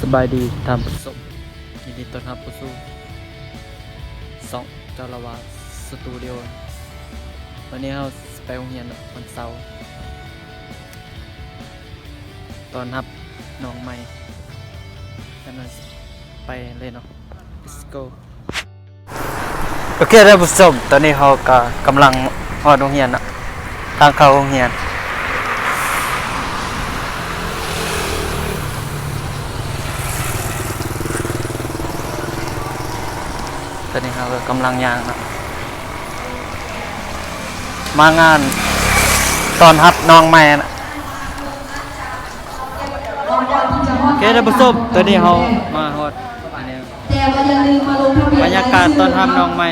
ສະບາຍດີທ່ານຜູ້ຊົມ, ຍິນດີຕ້ອນຮັບເຂົ້າສູ່ຊ່ອງຈາລະວາສະຕູດິໂອ. ວັນນີ້ເຮົາຊິໄປໂຮງຮຽນວັນເສົາ, ຕ້ອນຮັບນ້ອງໃໝ່. ກຳລັງໄປເລີຍເນາະ, let's go. ໂອເຄ ທ່ານຜູ້ຊົມ, ຕອນນີ້ເຮົາກໍກຳລັງຮອດໂຮງຮຽນເນາະ, ທາງເຂົ້າໂຮງຮຽນ. ຕອນນີ້ເຮົາກໍກຳລັງຍ່າງເນາະ, ມາງານຕ້ອນຮັບນ້ອງໃໝ່ເນາະ. ໂອເຄ ທ່ານຜູ້ຊົມ, ຕອນນີ້ເຮົາມາຮອດອັນນີ້ ແຕ່ວ່າຢ່າລືມມາລົງທະບຽນ ບັນຍາກາດຕ້ອນຮັບນ້ອງໃໝ່.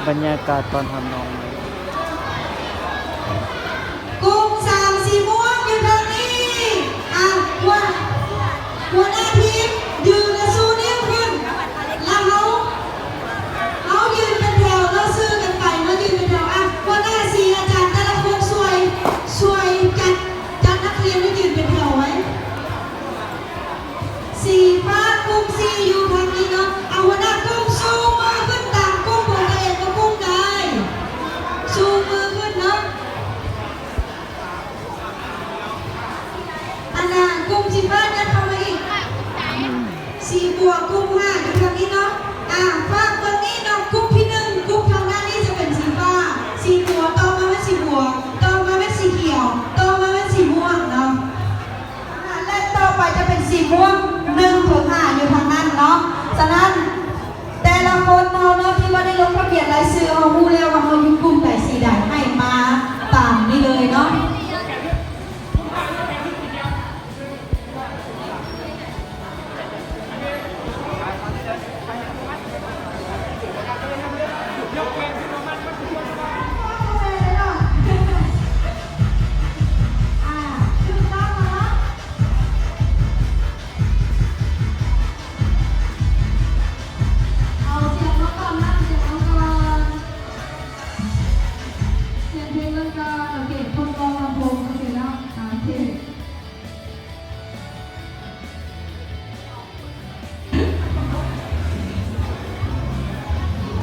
ບັນຍາກາດຕ້ອນຮັບນ້ອງໃໝ່. ກຸ່ມສາມ ສີມ່ວງຢູ່ທາງນີ້. ອ່ະ ຫົວ ຫົວໜ້າທີມຢືນ ແລະ ຊູນິ້ວຂຶ້ນ ແລ້ວເຮົາ ເຮົາຢືນເປັນແຖວເນາະ, ຊື່ກັນໄປເນາະ, ຢືນເປັນແຖວ. ອ່ະ ຫົວໜ້າສີ ອາຈານ ແຕ່ລະຄົນຊ່ວຍ ຊ່ວຍຈັດ ຈັດນັກຮຽນໃຫ້ຢືນເປັນແຖວໄວ້. ສີຟ້າກຸ່ມສີ່ຢູ່ທາງນີ້ເນາະ. ເອົາ ຫົວໜ້າກຸ່ມຊູມືຂຶ້ນຕາມກຸ່ມຂອງຕົວເອງວ່າກຸ່ມໃດ. ຊູມືຂຶ້ນເນາະ. ອັນນ່າ ກຸ່ມສີຟ້າຍັດເຂົ້າມາອີກ. ສີບົວກຸ່ມຫ້າຢູ່ທາງນີ້ເນາະ. ອ່າ ຝາກເບິ່ງນີ້ເນາະ, ກຸ່ມທີໜຶ່ງ ກຸ່ມທາງດ້ານນີ້ຈະເປັນສີຟ້າ, ສີບົວ, ຕໍ່ມາແມ່ນສີບົວ, ຕໍ່ມາແມ່ນສີຂຽວ, ຕໍ່ມາແມ່ນສີມ່ວງເນາະ. ແລະ ຕໍ່ໄປຈະເປັນສີມ່ວງ ໜຶ່ງ ເຖິງ ຫ້າ ຢູ່ທາງນັ້ນເນາະ. ສະນັ້ນ ແຕ່ລະຄົນເຮົາເນາະ ທີ່ວ່າໄດ້ລົງທະບຽນລາຍຊື່ ເຮົາຮູ້ແລ້ວວ່າເຮົາຢູ່ກຸ່ມໃດ ສີໃດ ໃຫ້ມາຕາມນີ້ເລີຍເນາະ. ອ່າ ຖືກຕ້ອງແລ້ວເນາະ. ເອົາສຽງມາກ່ອນນະ, ສຽງມາກ່ອນ, ສຽງເພງມາກ່ອນ. ໂອເຄ ທົດລອງລຳໂພງ. ໂອເຄເນາະ, ອ່າ ໂອເຄ.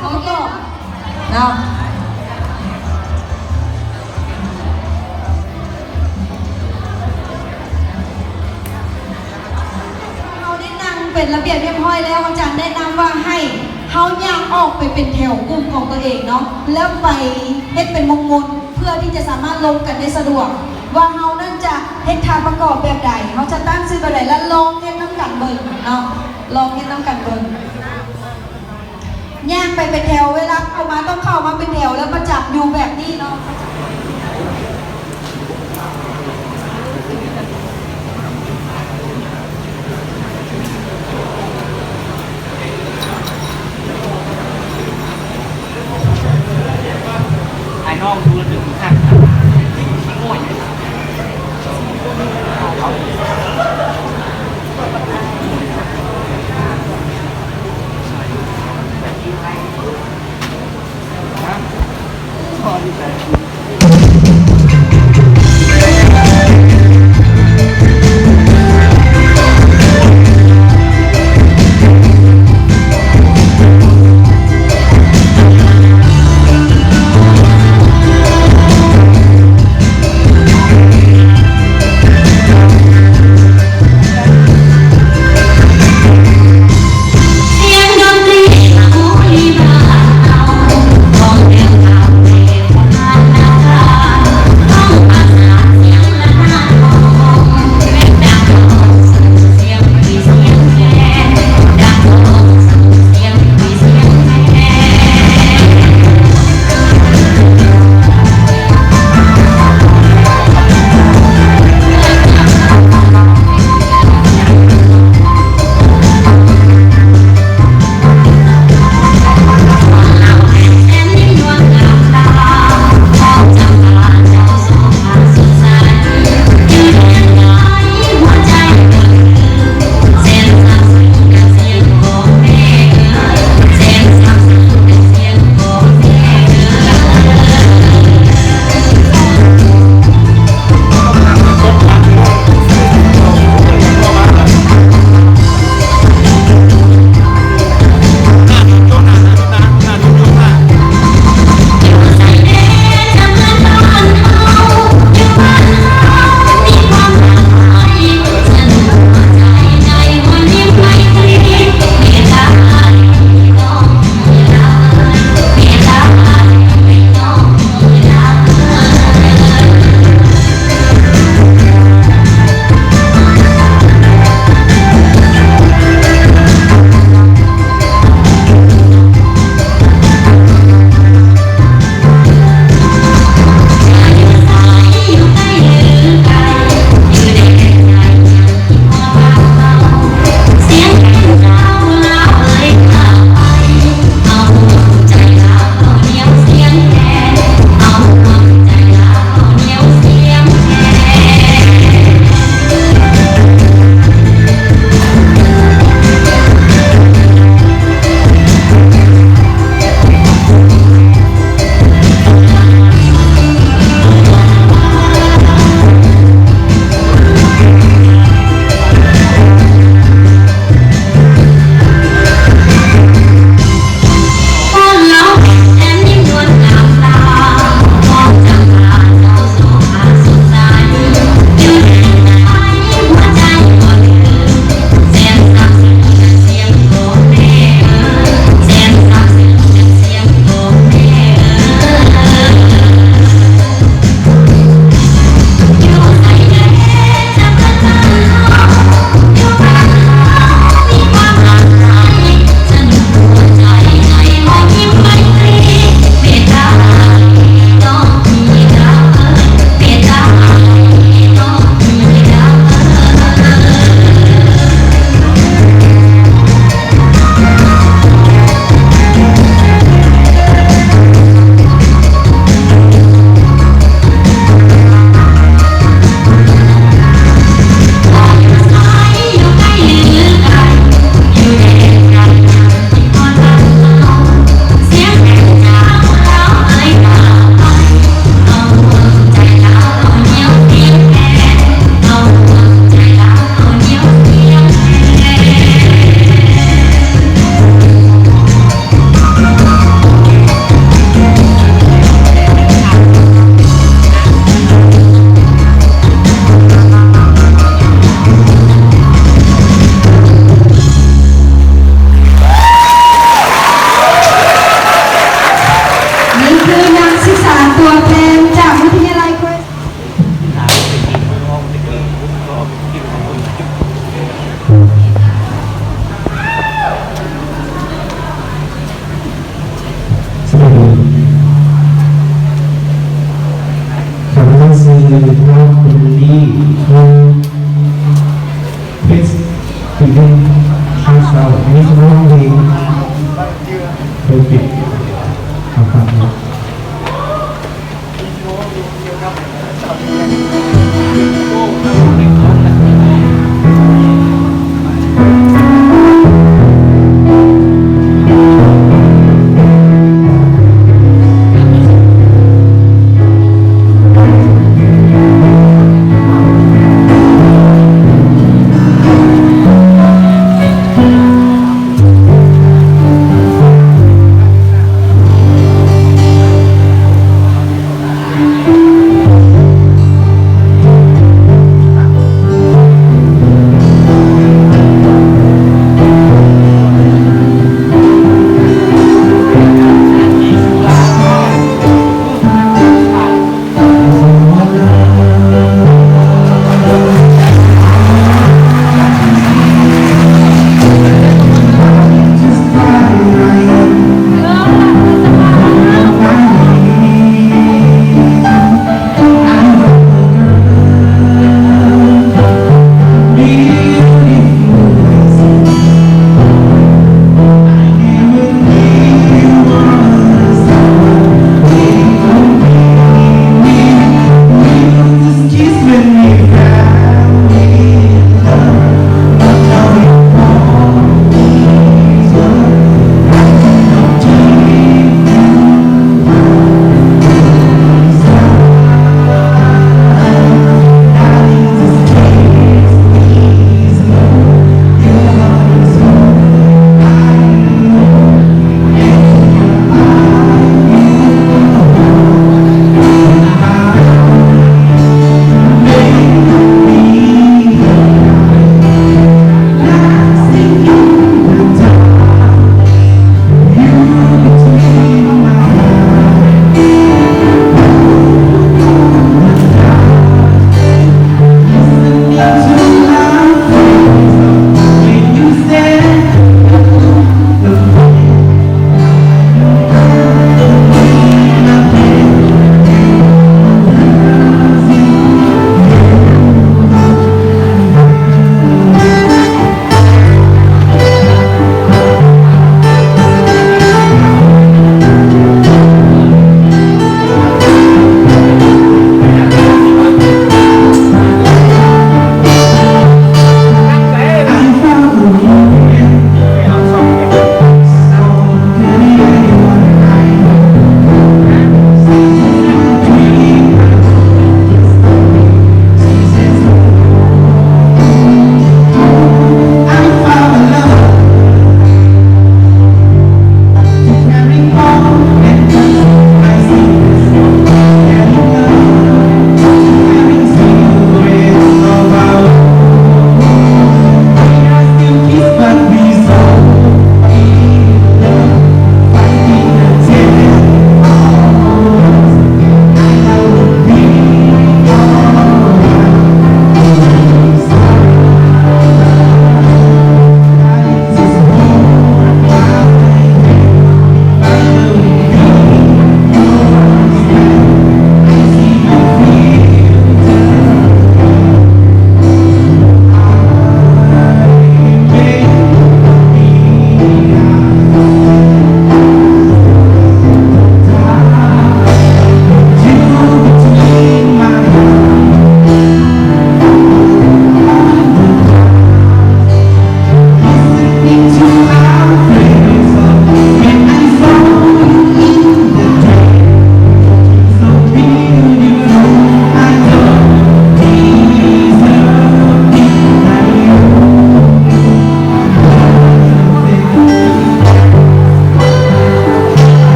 ໂອເຄເນາະ, ເຮົາໄດ້ນັ່ງເປັນລະບຽບຮຽບຮ້ອຍແລ້ວ, ອາຈານແນະນຳວ່າໃຫ້ເຮົາຍ່າງອອກໄປເປັນແຖວກຸ່ມຂອງຕົວເອງເນາະ, ແລ້ວໄປເຮັດເປັນໝູ່ມົນ ເພື່ອທີ່ຈະສາມາດລົມກັນໄດ້ສະດວກ ວ່າເຮົານັ້ນຈະເຮັດທ່າປະກອບແບບໃດ, ເຮົາຈະຕັ້ງຊື່ແບບໃດ ແລະ ລອງເຮັດນຳກັນເບິ່ງເນາະ, ລອງເຮັດນຳກັນເບິ່ງ. ຍ່າງໄປເປັນແຖວ, ເວລາເຂົ້າມາຕ້ອງເຂົ້າມາເປັນແຖວ ແລ້ວປະຈຳຢູ່ແບບນີ້ເນາະ. ອ້າຍນ້ອງຜູ້ລະໜຶ່ງ ຮະ?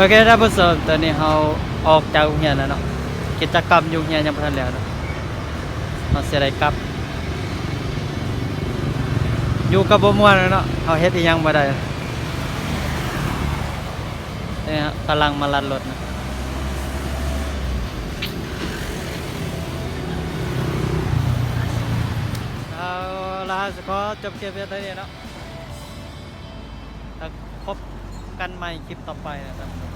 ໂອເຄ ທ່ານຜູ້ຊົມ ຕອນນີ້ເຮົາອອກຈາກໂຮງຮຽນແລ້ວເນາະ, ກິດຈະກຳຢູ່ໂຮງຮຽນຍັງບໍ່ທັນແລ້ວເນາະ, ເຮົາຊິໄດ້ກັບ. ຢູ່ກໍບໍ່ມ່ວນແລ້ວເນາະ, ເຮົາເຮັດອີ່ຫຍັງບໍ່ໄດ້. ນີ້ຮະ ກຳລັງມາລັດລົດນະ. ເອົາລະ ເຮົາຊິຂໍຈົບຄລິບໄວ້ເທົ່ານີ້ເນາະ. ແລ້ວພົບກັນໃໝ່ຄລິບຕໍ່ໄປນະທ່ານຜູ້ຊົມ.